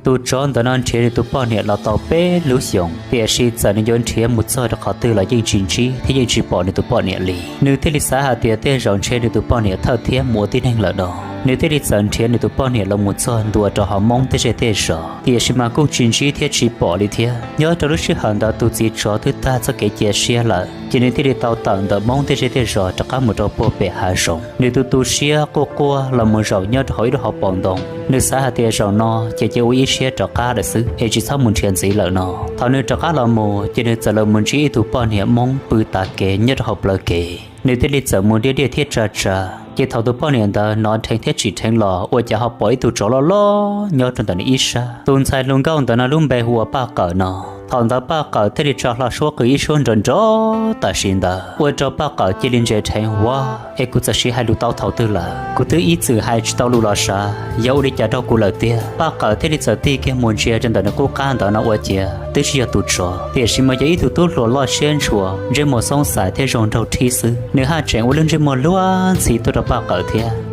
Tus tsov ntawd no nrhiav nws tus poj niam los tau peb lub xyoos, tiam sis txawm nws yuav nrhiav mus txog rau qhov twg los yeej tsis ntsib thiab yeej tsis pom nws tus poj niam li. Nws thiaj li xav hais tias tej zaum ntshe nws tus poj niam thawj thiab mus ua tib neeg lawm no. Nws thiaj li txawm nrhiav nws tus poj niam los mus txog ntua rau hauv Hmoob tej zej tej zos, tiam sis mas kuj tsis ntsib thiab tsis pom li thiab. Nyob rau lub sij hawm ntawd tus txiv tsov twb tag txoj kev cia siab lawm, ces nws thiaj li tau tawm ntawm Hmoob tej zej tej zos rov qab mus rau puag pem hav zoov. Nws tus tu siab quaj quaj los mus zaum nyob rau hauv ib lub hauv paus ntoo. Nws xav hais tias zaum no ces cia ua ib siab rov qab lawm xwb es tsis txhob mus nrhiav ntxiv lawm no. Thaum nws rov qab los mus ces nws txawm los mus ntsib ib tug poj niam Hmoob pw tav kev nyob rau hauv plawv kev. Nws thiaj li txawm mus diaj diaj thiab tsa tsa, ces thaum tus poj niam ntawd hnov dheev thiab tsim dheev los ua cas ho pom ib tug tsov loj loj nyob rau ntawm nws ib sab. Tus ntxhais hluas nkauj ntawd no lub npe hu ua Paj Qawm no. Thaum ntawd Paj Qawm thiaj li tso hlo suab qw ib suab nrov nrov tam sim ntawd ua rau Paj Qawm cia li ntse dheev, Ua, es kuv txawm siv hais lus tau thaum twg lawm? Kuv twb ib txwm hais tsis tau lus los sav, yog ua li cas rau kuv lawm tiag? Paj Qawm thiaj li txawm tig kiag mus ntsia rau ntawm nws qub qab ntawd no ua ciav twb tsis yog tus tsov, tiam sis mas yog ib tug tub hluas loj siab ntshua, ntsej muag xoob xais thiab zoo nraug thib xwb. Nws haj tseem ua lub ntsej muag luag ntxhi tuaj rau Paj Qawm thiab.